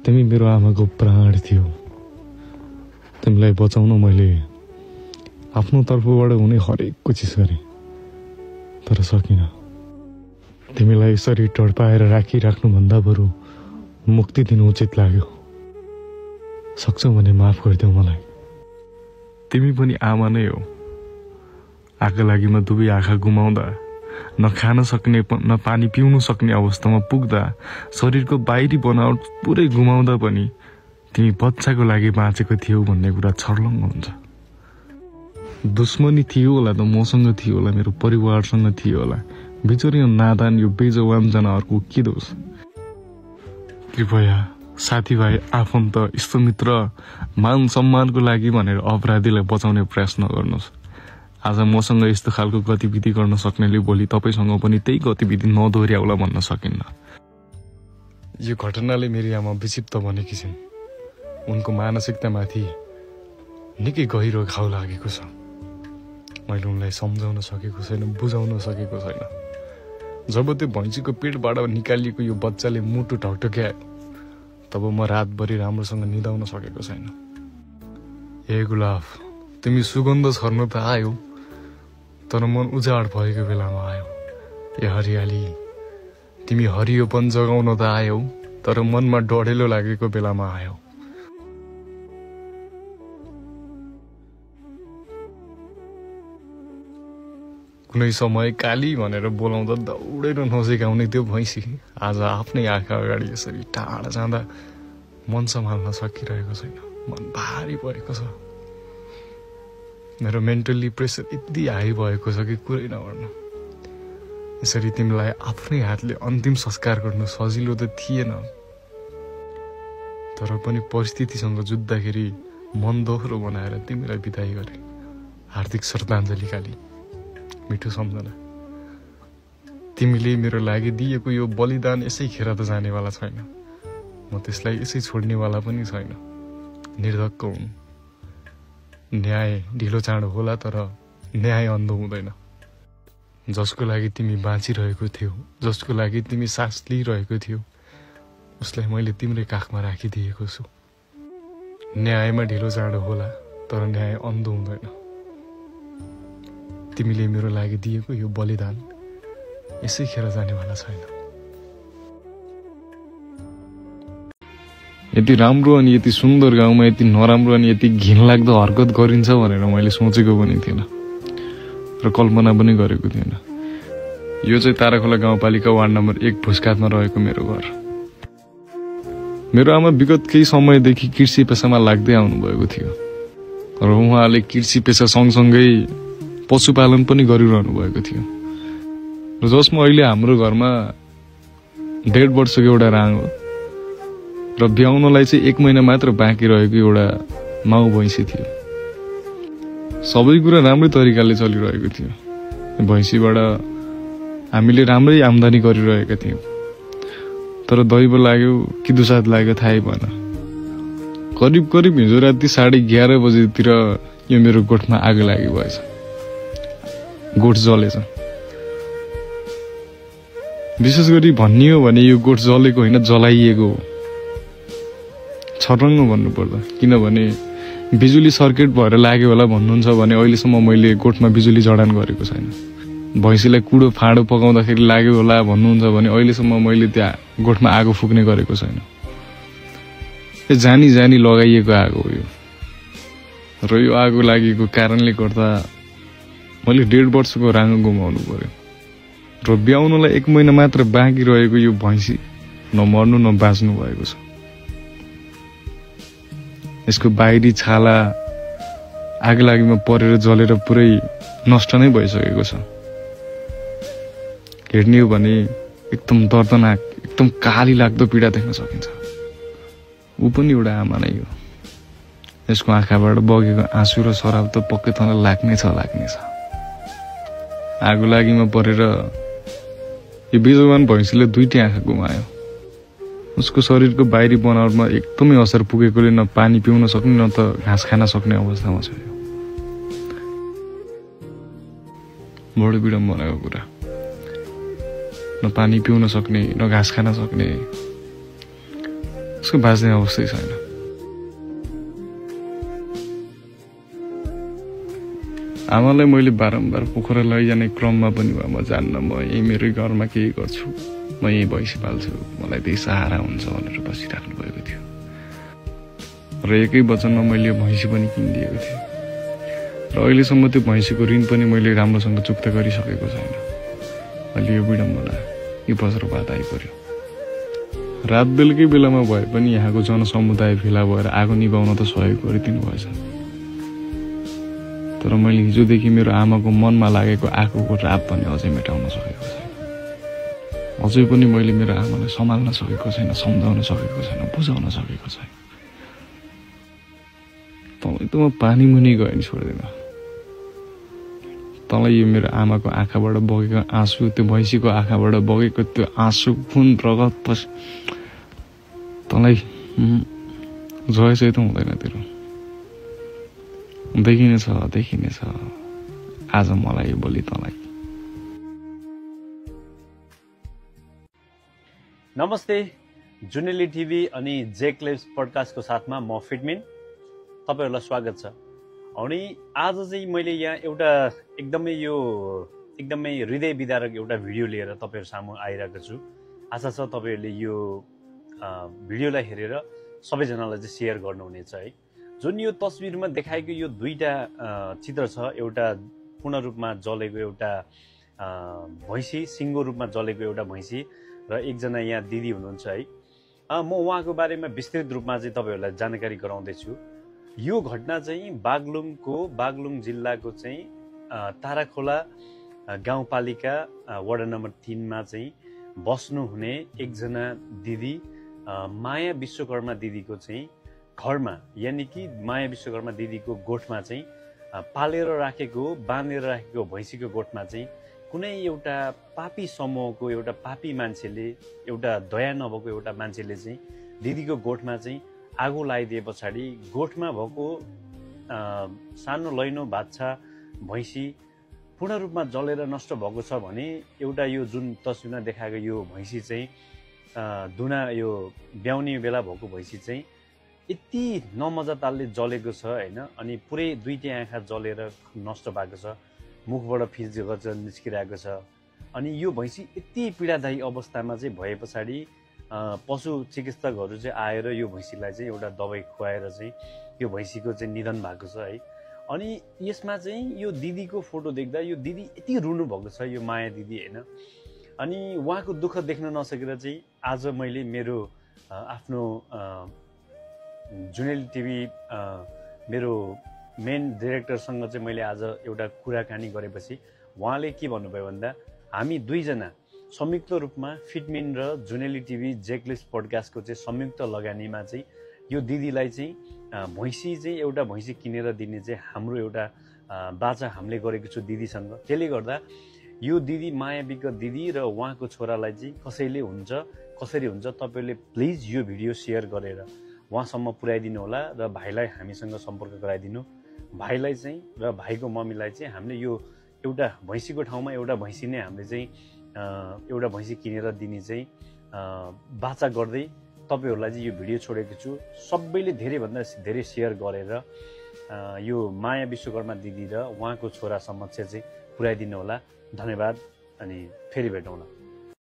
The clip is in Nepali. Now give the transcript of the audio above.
तिमी मेरो आमाको प्राण थियौ। तिमीलाई बचाउन मैले आफ्नो तर्फबाट हुने हरेक कोसिस गरेँ, तर सकिनँ। तिमीलाई यसरी टड्पाएर राखिराख्नुभन्दा बरु मुक्ति दिनु उचित लाग्यो। सक्छौ भने माफ गरिदेऊ मलाई। तिमी पनि आमा नै हो। आका लागिमा दुवै आँखा गुमाउँदा, न खान सक्ने न पानी पिउन सक्ने अवस्थामा पुग्दा, शरीरको बाहिरी बनावट पुरै गुमाउँदा पनि तिमी बच्चाको लागि बाँचेको थियौ भन्ने कुरा छर्लङ्ग हुन्छ। दुश्मनी थियो होला त मसँग थियो होला, मेरो परिवारसँग थियो होला। बिचरी नादान यो बेजवान जनावरको के दोष? कृपया साथीभाइ, आफन्त, इष्टमित्र, मान सम्मानको लागि भनेर अपराधीलाई बचाउने प्रयास नगर्नुहोस्। आज मसँग यस्तो खालको गतिविधि गर्न सक्नेले भोलि तपाईसँग पनि त्यही गतिविधि नदोहोर्याउला भन्न सकिन्न। यो घटनाले मेरी आमा विक्षिप्त बनेकी छिन्। उनको मानसिकतामाथि निकै गहिरो घाउ लागेको छ। मैले उनलाई सम्झाउन सकेको छैन, बुझाउन सकेको छैन। जब त्यो भैँसीको पेटबाट निकालिएको यो बच्चाले मुटु ढकढक्यायो, तब म रातभरि राम्रोसँग निदाउन सकेको छैन। ए गुलाब, तिमी सुगन्ध छर्न त आयो, तर मन उजाड भएको बेलामा आयो। ए हरियाली, तिमी हरियोपन जगाउन त आयौ, तर मनमा डढेलो लागेको बेलामा आयो। कुनै समय काली भनेर बोलाउँदा दौडेर नजिकाउने त्यो भैँसी आज आफ्नै आँखा अगाडि यसरी टाढा जाँदा मन सम्हाल्न सकिरहेको छैन। मन भारी भएको छ। मेरो मेन्टल्ली प्रेसर यति हाई भएको छ कि कुरै नगर्नु। यसरी तिमीलाई आफ्नै हातले अन्तिम संस्कार गर्नु सजिलो त थिएन, तर पनि परिस्थितिसँग जुझ्दाखेरि मन दोहोरो बनाएर तिमीलाई बिदाई गरे। हार्दिक श्रद्धाञ्जली काली, मिठो सम्झना। तिमीले मेरो लागि दिएको यो बलिदान यसै खेर त जानेवाला छैन। म त्यसलाई यसै छोड्नेवाला पनि छैन। निर्धक्क हुन्। न्याय ढिलो चाँडो होला, तर न्याय अन्धो हुँदैन। जसको लागि तिमी बाँचिरहेको थियौ, जसको लागि तिमी सास लिइरहेको थियौ, उसलाई मैले तिम्रै काखमा राखिदिएको छु। न्यायमा ढिलो चाँडो होला, तर न्याय अन्धो हुँदैन। तिमीले मेरो लागि दिएको यो बलिदान यसै खेर जानेवाला छैन। यति राम्रो अनि यति सुन्दर गाउँमा यति नराम्रो अनि यति घिनलाग्दो हरकत गरिन्छ भनेर मैले सोचेको पनि थिएन र कल्पना पनि गरेको थिएन। यो चाहिँ ताराखोला गाउँपालिका वार्ड नम्बर 1 भुसकातमा रहेको मेरो घर। मेरो आमा विगत केही समयदेखि कृषि पेसामा लाग्दै आउनुभएको थियो र उहाँले कृषि पेसा सँगसँगै पशुपालन पनि गरिरहनु भएको थियो र जसमा अहिले हाम्रो घरमा 1.5 वर्षको एउटा राङ हो र ब्याउनलाई चाहिँ 1 महिना मात्र बाँकी रहेको एउटा माउ भैँसी थियो। सबै कुरा राम्रै तरिकाले चलिरहेको थियो। भैँसीबाट हामीले राम्रै आम्दानी गरिरहेका थियौँ, तर दैव लाग्यो कि दुसाद लाग्यो थाहै भएन। करिब हिजो राति 11:30 बजेतिर यो मेरो गोठमा आगो लागि भएछ। गोठ जलेछ। विशेष गरी भनियो भने यो गोठ जलेको होइन, जलाइएको हो। छर्लङ्ग भन्नुपर्दा, किनभने बिजुली सर्किट भएर लाग्यो होला भन्नुहुन्छ भने अहिलेसम्म मैले गोठमा बिजुली जडान गरेको छैन। भैँसीलाई कुडो फाँडो पकाउँदाखेरि लाग्यो होला भन्नुहुन्छ भने अहिलेसम्म मैले त्यहाँ गोठमा आगो फुक्ने गरेको छैन। जानी जानी लगाइएको आगो हो यो। र यो आगो लागेको कारणले गर्दा मैले 1.5 वर्षको राङ्गो गुमाउनु पर्यो र ब्याउनलाई 1 महिना मात्र बाँकी रहेको यो भैँसी न मर्नु न बाँच्नु भएको छ। यसको बाहिरी छाला आगो लागिमा परेर जलेर पुरै नष्ट नै भइसकेको छ। हेर्ने हो भने एकदम दर्दनाक, एकदम काली लाग्दो पीडा देख्न सकिन्छ। ऊ पनि एउटा आमा नै हो। यसको आँखाबाट बगेको आँसु र सराब त पक्कै तँलाई लाग्नेछ। आगो लागिमा परेर यो बेजवान भैँसीले 2टी आँखा गुमायो। उसको शरीरको बाहिरी बनावटमा एकदमै असर पुगेकोले न पानी पिउन सक्ने न त घाँस खान सक्ने अवस्थामा छ। बडो विडम्बनाको कुरा। न पानी पिउन सक्ने, न घाँस खान सक्ने। उसको बाँच्ने अवस्थै छैन। आमालाई मैले बारम्बार पोखरा लैजाने क्रममा पनि म जान्न, म यही मेरै घरमा केही गर्छु, म यही भैँसी पाल्छु, मलाई त्यही सहारा हुन्छ भनेर बसिराख्नु भएको थियो। र एकै वचनमा मैले भैँसी पनि किनिदिएको थिएँ र अहिलेसम्म त्यो भैँसीको ऋण पनि मैले राम्रोसँग चुक्ता गरिसकेको छैन। अहिले यो विडम्बना, यो वज्रपात आइपर्यो। रात बेलुकै बेलामा भए पनि यहाँको जनसमुदाय भेला भएर आगो निभाउन त सहयोग गरिदिनु भएछ, तर मैले हिजोदेखि मेरो आमाको मनमा लागेको आगोको राप पनि अझै मेटाउन सकेको छैन। अझै पनि मैले मेरो आमालाई सम्हाल्न सकेको छैन, सम्झाउन सकेको छैन, बुझाउन सकेको छैन। तँलाई त म पानी मुनि गयो नि छोड्दैन। तँलाई यो मेरो आमाको आँखाबाट बगेको आँसु, त्यो भैँसीको आँखाबाट बगेको त्यो आँसु, खुन, रगत, तँलाई जय चाहिँ त हुँदैन तेरो। देखिनेछ आज मलाई, भोलि तँलाई। नमस्ते, जुनेली टिभी अनि जेक्लेब्स पडकास्टको साथमा म फिटमिन, तपाईँहरूलाई स्वागत छ। अनि आज चाहिँ मैले यहाँ एउटा एकदमै हृदय विदारक एउटा भिडियो लिएर तपाईँहरू सामु आइरहेको छु। आशा छ तपाईँहरूले यो भिडियोलाई हेरेर सबैजनालाई चाहिँ सेयर गर्नुहुनेछ है। जुन यो तस्विरमा देखाएको यो दुईटा चित्र छ, एउटा पूर्ण रूपमा जलेको एउटा भैँसी, सिङ्गो रूपमा जलेको एउटा भैँसी र एकजना यहाँ दिदी हुनुहुन्छ है। म उहाँको बारेमा विस्तृत रूपमा चाहिँ तपाईँहरूलाई जानकारी गराउँदैछु। यो घटना चाहिँ बागलुङ जिल्लाको चाहिँ ताराखोला गाउँपालिका वडा नम्बर 3 मा चाहिँ बस्नुहुने एकजना दिदी माया विश्वकर्मा दिदीको चाहिँ घरमा, यानि कि माया विश्वकर्मा दिदीको गोठमा चाहिँ बाँधेर राखेको भैँसीको गोठमा चाहिँ कुनै एउटा पापी समूहको एउटा पापी मान्छेले, एउटा दया नभएको एउटा मान्छेले चाहिँ दिदीको गोठमा चाहिँ आगो लगाइदिए पछाडि गोठमा भएको सानो लैनो बाछा भैँसी पूर्ण रूपमा जलेर नष्ट भएको छ भने एउटा यो जुन तस्विरमा देखाएको यो भैँसी चाहिँ यो ब्याउने बेला भएको भैँसी चाहिँ यति नमजा तालले जलेको छ होइन। अनि पुरै दुईटै आँखा जलेर नष्ट भएको छ, मुखबाट फिँज निस्किरहेको छ। अनि यो भैँसी यति पीडादायी अवस्थामा चाहिँ भए पछाडि पशु चिकित्सकहरू चाहिँ आएर यो भैँसीलाई चाहिँ एउटा दबाई खुवाएर चाहिँ यो भैँसीको चाहिँ निधन भएको छ है। अनि यसमा चाहिँ यो दिदीको फोटो देख्दा यो दिदी यति रुनु भएको छ, यो माया दिदी होइन। अनि उहाँको दुःख देख्न नसकेर चाहिँ आज मैले मेरो आफ्नो जुनेली टिभी मेरो मेन डिरेक्टरसँग चाहिँ मैले आज एउटा कुराकानी गरेपछि उहाँले के भन्नुभयो भन्दा, हामी दुईजना संयुक्त रूपमा फिटमिन र जुनेली टिभी जेक्लिस पडकास्टको चाहिँ संयुक्त लगानीमा चाहिँ यो दिदीलाई चाहिँ भैँसी चाहिँ एउटा भैँसी किनेर दिने चाहिँ हाम्रो एउटा बाचा हामीले गरेको छु दिदीसँग। त्यसले गर्दा यो दिदी मायाविका दिदी र उहाँको छोरालाई चाहिँ कसरी हुन्छ तपाईँहरूले प्लिज यो भिडियो सेयर गरेर उहाँसम्म पुर्याइदिनु होला र भाइलाई हामीसँग सम्पर्क गराइदिनु। भाइलाई चाहिँ र भाइको मम्मीलाई चाहिँ हामीले यो एउटा भैँसीको ठाउँमा एउटा भैँसी नै हामीले चाहिँ एउटा भैँसी किनेर दिने चाहिँ बाचा गर्दै तपाईँहरूलाई चाहिँ यो भिडियो छोडेको छु। सबैले धेरैभन्दा धेरै सेयर गरेर यो माया विश्वकर्मा दिदी र उहाँको छोरा समक्ष चाहिँ पुर्याइदिनु होला। धन्यवाद अनि फेरि भेटौँला।